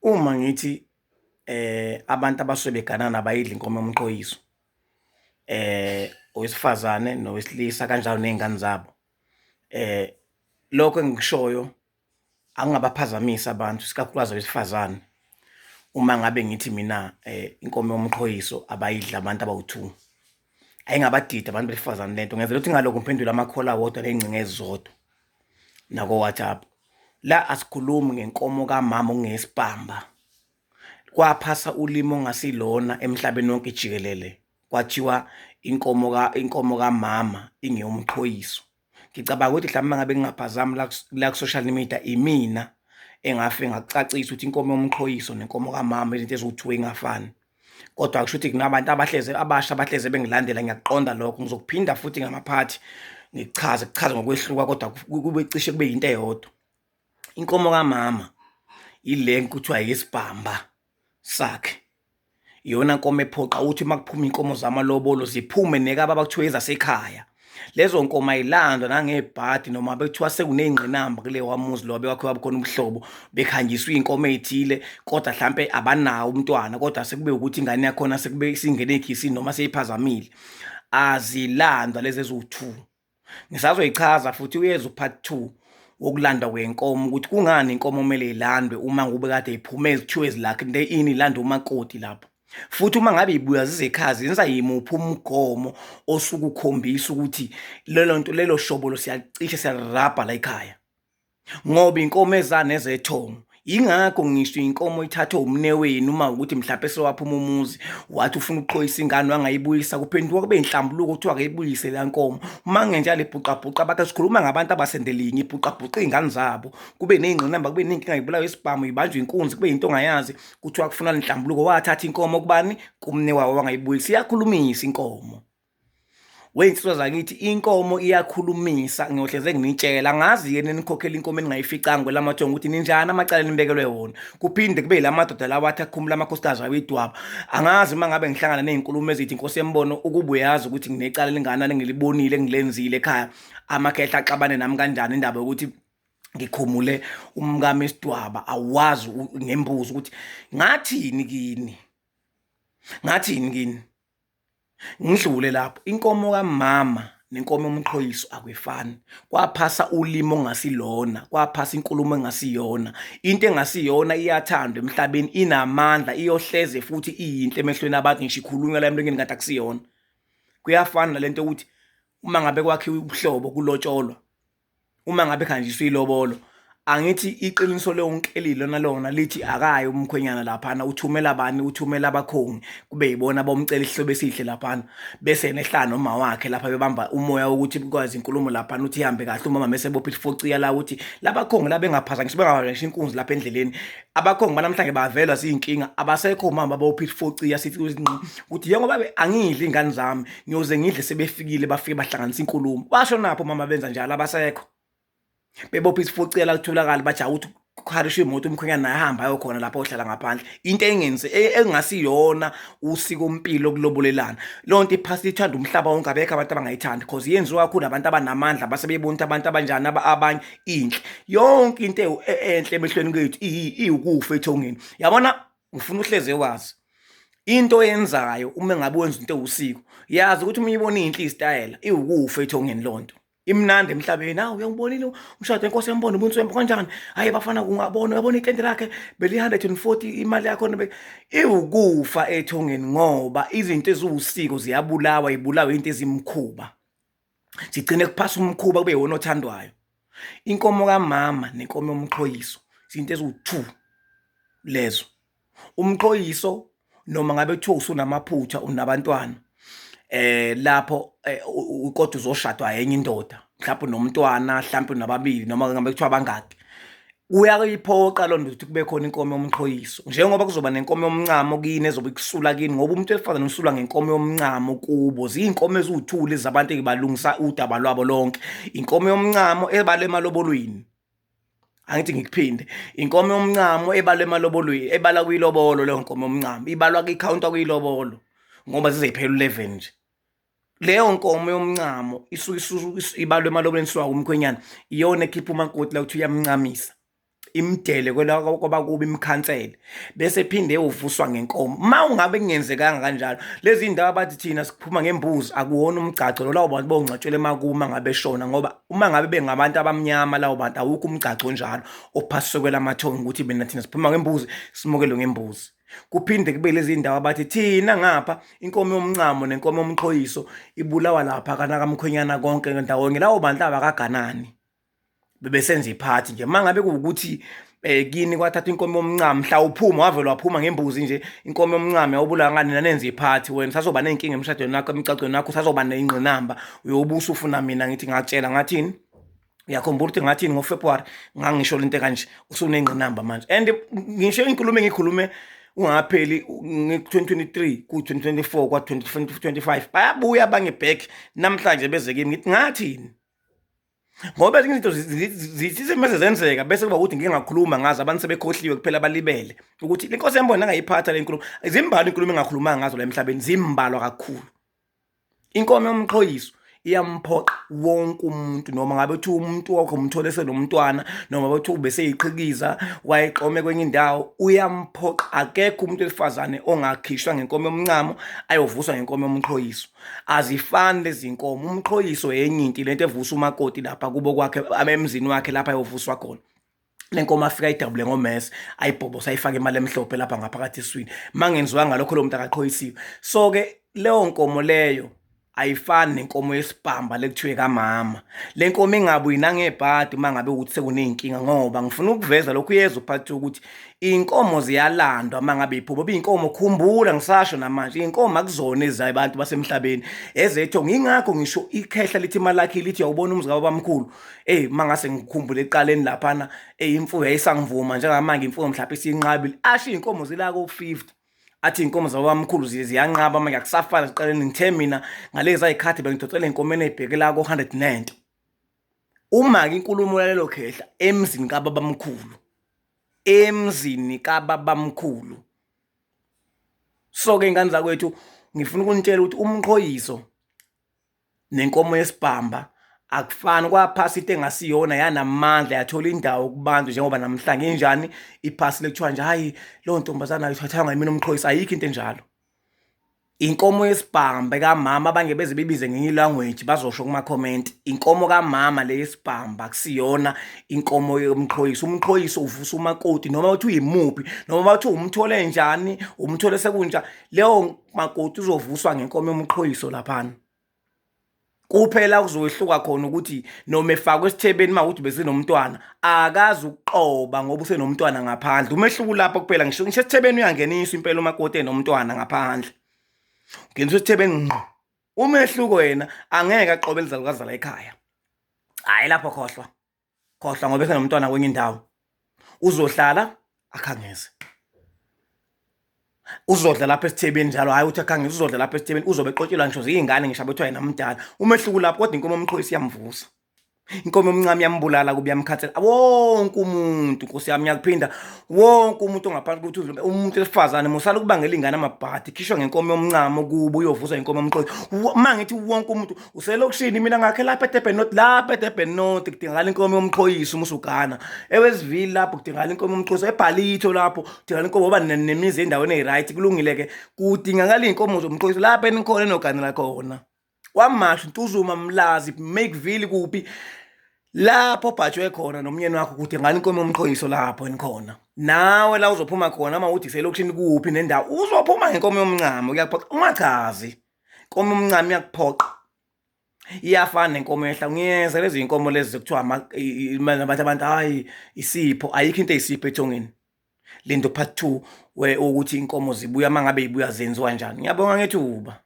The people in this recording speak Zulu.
Uma ngithi abantu abasuke beganana abayidli inkomo yomqhoyiso, owesifazane nowesilisa kanjalo ney'ngane zabo, lokho engikushoyo akungabaphazamisi abantu, isikakhulukazi abesifazane. Uma ngabe ngithi mina inkomo yomqhoyiso abayidli abantu abawu-two, ayingabadidi abantu besifazane lento, ngenzela ukuthi ngingalokhu ngiphendula ama-call awodwa ney'ngcingo ezizodwa nako-WhatsApp. La asikhulumi ngenkomo kamama okungesibhamba. Kwaphasa ulimi ongasilona emhlabeni wonke jikelele kwathiwa inkomo ka inkomo kamama ingeyomqhoyiso. Ngicabanga ukuthi mhlawumbe ngabe ngingaphazami la la ku-social media imina engafike ngakucacisa ukuthi inkomo yomqhoyiso nenkomo kamama izinto eziwu-two ey'ngafani. Kodwa kusho ukuthi kunabantu abahleze abasha abahleze bengilandela ngiyakuqonda lokho ngizokuphinda futhi ngamaphathi ngikuchaze kuchaze ngokwehluka kodwa kube cishe kube yinto eyodwa. Inkomo kamama ile kuthiwa yisibhamba sakhe. Iyona nkomo ephoqa ukuthi uma kuphuma iy'nkomo zamalobolo ziphume nekababa kuthiwa ezasekhaya. Lezo nkomo ayilandwa nangebhadi noma bekuthiwa sekuney'ngqinamba kulewa muzi lo bewakhe wabukhona ubuhlobo bekhanjiswa iy'nkomo ey'thile kodwa hlampe abanawo umntwana kodwa sekube ukuthi ingane yakhona sekube isingene ekhisini noma seyiphazamile. Azilandwa lezi eziwu-two. Ngisazoyichaza futhi uyeza u-part 2 wokulandwa kwenkomo ukuthi kungani inkomo kumele ilandwe uma ngube kade iphume ezithiwe ezilakhe into ini ilanda umakoti lapho. Futhi uma ngabe ibuya zize ekhaya zenza yimuphi umgomo osuke ukhombisa ukuthi lelo nto lelo shobolo siyacishe siyarabha la ekhaya. Ngoba inkomo eza nezethongo. Yingakho ngisho inkomo ithathwe umnewenu uma ukuthi mhlawumbe sewaphuma umuzi wathi ufuna ukuqhoyisa ingane wangayibuyisa kuphenduka kube inhlambuluko kuthiwa akayibuyise la nkomo. Uma kungenjalo ibhuqabhuqa abantu sikhuluma ngabantu abasendelinye ibhuqabhuqa iy'ngane zabo kube ney'ngqinamba kube ney'nkinga ibulawa isibhamu ibanjwe inkunzi kube yinto ongayazi kuthiwa kufuna inhlambuluko wathatha inkomo kubani kumnewawo wangayibuyisa iyakhulumisa inkomo. Wey'nsizwa zakithi inkomo iyakhulumisa ngiyohleze nginitshela angazi yini enikhokhela inkomo eningayificanga kwelamathongo ukuthi ninjani amacala enibekelwe wona kuphinde kube yila madoda lawa athi akhumula amakhosikazi awo idwaba angazi uma ngabe ngihlangana ney'nkulumo ezithi inkosi yembono ukuba uyazi ukuthi nginecala elingakanani engilibonile engilenzile ekhaya amakhehla axabane nami kanjani indaba yokuthi ngikhumule umkami isidwaba awazi ngembuzo ukuthi ngathini kini ngathini kini Ngidlule lapho inkomo kamama nenkomo yomqhoyiso akuyifani. Kwaphasa ulimi ongasilona, kwaphasa inkulumo engasiyona. Into engasiyona iyathandwa emhlabeni, inamandla, iyohleze futhi iyinhle emehlweni abantu ngisho ikhulunywa la emlonyeni kanti akusiyona. Kuyafana nalento yokuthi uma ngabe kwakhiwa ubuhlobo kulotsholwa uma ngabe kuhanjiswa ilobolo angithi iqiniso lonke lilona lona lithi akayi umkhwenyana laphana uthumela bani uthumela abakhongi kube yibona bomcela isihlobo esihle laphana bese yena ehlala noma wakhe lapha bebamba umoya wokuthi kwazi inkulumo laphana uthi ihambe kahle umama mese bopha isifociya la ukuthi labakhongi la bengaphazanyiswa bengabanjwa inkunzi lapha endleleni abakhongi banamhlanje bavelwa zinkinga abasekho umama bopha isifociya sithi ukuthi njengoba angidli ingane zami ngiyoze ngidle sebefikile bafike bahlanganisa inkulumo basho napho mama benza njalo abasekho bebopha isifocela kutholakala bajaha ukuthi kuharisha imoto umkhwenyana naye ahambe ayokhona lapho ohlala ngaphandle into engenzi e, engasiyona usiko mpilo kulobolelana leyo nto iphasi ithanda umhlaba wonke abekho abantu abangayithandi because yenziwa kakhulu abantu abanamandla base bebona ukuthi abantu abanjani abanye inhle yonke into e, enhle emehlweni kwethu iwukufa ethongeni yabona ngifuna uhleze wazi into oyenzayo uma ngabe wenza into ewusiko yazi ukuthi uma uyibona inhle isitayela iwukufa ethongeni lonto imnandi emhlabeni awu uyawubonile umshado enkosi yambona ubunswembu kanjani hayi bafana kungabona uyabona itende lakhe beli-140 imali yakhona iwukufa ethongeni ngoba izinto eziwusiko ziyabulawa ibulawa into ezimkhuba sigcine kuphasa umkhuba kube yiwona othandwayo inkomo kamama nenkomo yomqhoyiso izinto eziwu-two lezo umqhoyiso noma ngabe kuthiwa usunamaphutha unabantwana eh lapho eh, kodwa uzoshadwa enye indoda mhlawumbe nomntwana mhlawumbe nababili noma ngabe kuthiwa bangaki Kuyayiphoqa loo nto ukuthi kube khona inkomo yomqhoyiso njengoba kuzoba nenkomo yomncamo kini ezobe ikusula kini ngoba umuntu wesifazane usulwa ngenkomo yomncamo kubo ziyinkomo eziwuthuli zabantu ezibalungisa udaba lwabo lonke inkomo yomncamo ebalwa emalobolweni angithi ngikuphinde inkomo yomncamo ebalwa emalobolweni ebalwa kwilobolo leyo nkomo yomncamo ibalwa kwikhawunta kwilobolo ngoba zize iphela u-11 nje leyo nkomo yomncamo isuke ibalwe emalobolweni isuka kumkhwenyana iyona ekhipha umakoti la ukuthi uyamncamisa Imdele kwabakubo imkhansele bese phinde eyovuswa ngenkomo. Uma ungabe kungenzekanga kanjalo, lezi ndawo abathi thina siphuma ngembuzi akuwona umgcagco lo, lawo bantu bongcwatshelwa emakubo uma ngabe eshona, ngoba uma ngabe bengabantu abamnyama lawo bantu awukho umgcagco onjalo ophasiswe kwelamathongo ukuthi mina thina siphuma ngembuzi simukelwe ngembuzi. Kuphinde kube lezi ndawo abathi thina ngapha inkomo yomncamo nenkomo yomqhoyiso ibulawa lapha kanakamkhwenyana konke ndawonye, lawo bantu abakaganani. Bebesenza iphathi nje. Uma ngabe kuwukuthi kini kwathatha inkomo yomncamo mhla uphuma wavele waphuma ngembuzi nje inkomo yomncamo yawubulawa ngani nanenza iphathi, wena usazoba ney'nkinga emshadweni wakho, emcacweni wakho usazoba ney'ngqinamba, uyobusa ufuna mina ngithi ngakutshela ngathini. Uyakhumbula ukuthi ngathini ngoFebruary ngangisho lento kanje, usunengqinamba manje. And ngisho inkulumo engikhulume ungapheli nge-2023 ku-2024 kwa-2025 bayabuya abanye back namhlanje beze kimi ngithi ngathini, ngoba ezinye izinto zithi mase zenzeka bese kuba ukuthi ngike ngakhuluma ngazo, abantu sebekhohliwe kuphela balibele ukuthi le nkosi yambona angayiphatha le nkulumo. Zimbalwa inkulumo engakhulumanga ngazo la emhlabeni, zimbalwa kakhulu. Inkomo yomqhoyiso iyamphoqa wonke umuntu, noma ngabe kuthiwa umuntu wakho umthole esenomntwana, noma kuthiwa ubeseyiqhikiza wayexhome kwenye indawo, uyamphoqa. Akekho umuntu wesifazane ongakhishwa ngenkomo yomncamo ayovuswa ngenkomo yomqhoyiso. Azifani lezi nkomo, umqhoyiso yenye into, lento evusa umakoti lapha kubo kwakhe, emzini wakhe lapha ayovuswa khona. Le nkomo afika ayidabule ngomese, ayibhobose, ayifake imali emhlophe lapha ngaphakathi eswini. Uma kungenziwanga lokho lowo muntu akaqhoyisiwe. So-ke leyo nkomo leyo ayifani nenkomo yesibhamba le kuthiwe kamama. Le nkomo ingabuyi nangebhadi uma ngabe ukuthi sekuney'nkinga, ngoba ngifuna ukuveza lokhu uyeza uphathi ukuthi iy'nkomo ziyalandwa uma ngabe iphuma. Ngoba iy'nkomo, khumbula ngisasho namanje, iy'nkomo akuzona ezabantu basemhlabeni, ezethongo. Yingakho ngisho ikhehla lithi malakhi lithi uyawubona umuzi kababamkhulu. Eyi uma ngase ngikhumbule ekuqaleni laphana, eyi imfuyo yayisangivuma njengamanje imfuyo mhlawumbe isinqabile. Asho iy'nkomo zila ko-50. Athi iy'nkomo zababamkhulu ziyanqaba manje akusafani ekuqaleni. Ngithe mina ngalezi ay'khathi bengidonsela ey'nkomeni ey'bheke la ko-100 nento. Uma-ke inkulumo yalelo khehla emzini kababamkhulu, emzini kababamkhulu. So-ke iy'ngane zakwethu ngifuna ukunitshela ukuthi umqhoyiso nenkomo yesibhamba akufani. Kwaphasa into engasiyona yanamandla yathola indawo kubantu, njengoba namhlanje injani iphasi lekuthiwa nje hhayi leyo ntombazane ayithathanga yimina umqhoyisi. Ayikho into enjalo. Inkomo yesibhamba kamama abanye beze bebize ngenye ilanguage bazosho kuma-comment. Inkomo kamama le yesibhamba akusiyona inkomo yomqhoyiso. Umqhoyiso uvusa umakoti noma uthi uyimuphi, noma uthi umthole njani, umthole sekunja, leyo makoti uzovuswa ngenkomo yomqhoyiso laphana. Kuphela kuzokwehluka khona ukuthi noma efakwe esithebeni uma ukuthi besenomntwana akazi ukuqoba ngoba usenomntwana ngaphandle. Umehluko lapho kuphela, ngisho ngisho esithebeni uyangeniswa impela umakoti enomntwana ngaphandle, ungeniswa esithebeni ngqo. Umehluko yena angeke aqobe elizalukazi la ekhaya, hhayi lapho khohlwa khohlwa ngoba esenomntwana kwenye indawo, uzohlala akhangeze, uzodla lapha esithebeni njalo. Hhayi ukuthi akhangeze, uzodla lapha esithebeni, uzobe eqotshelwa ngisho ziyingane ngisho abethiwa yena mdala. Umehluko lapho, kodwa inkomo yomqhoyisi iyamvusa, inkomo yomncane iyambulala kubi, iyamkhathela wonke umuntu. Nkosi yami, ngiyakuphinda, wonke umuntu ongaphansi kokuthi umuntu wesifazane musala ukubangela ingane amabhadi, khishwa ngenkomo yomncamo kubo uyovuswa inkomo yomqhoyiso. Uma ngithi wonke umuntu uselokishini, mina ngakhe lapha eDurban North, lapha eDurban North kudingakala inkomo yomqhoyiso uma usugana, eWestville lapho kudingakala inkomo yomqhoyiso, eBhalitho lapho kudingakala inkomo, ngoba nemizi endaweni eyi-right kulungile-ke, kudingakala iy'nkomo zomqhoyiso lapho enikhona enoganela khona. KwaMashu, Ntuzuma, Mlazi, Makeville, kuphi lapho obhajwe khona nomyeni wakho kudingakala inkomo yomqhoyiso lapho enikhona. Nawe la uzophuma khona uma uthi selokishini kuphi nendawo, uzophuma ngenkomo yomncamo, kuyakuphoqa ungachazi. Inkomo yomncamo iyakuphoqa, iyafana nenkomo yehla. Ngiyeza lezi iy'nkomo lezi kuthiwa bathi abantu hhayi isipho, ayikho into eyisipho ethongeni. Linda part 2 ukuthi inkomo zibuya, uma ngabe yibuya zenziwa njani. Ngiyabonga ngethuba.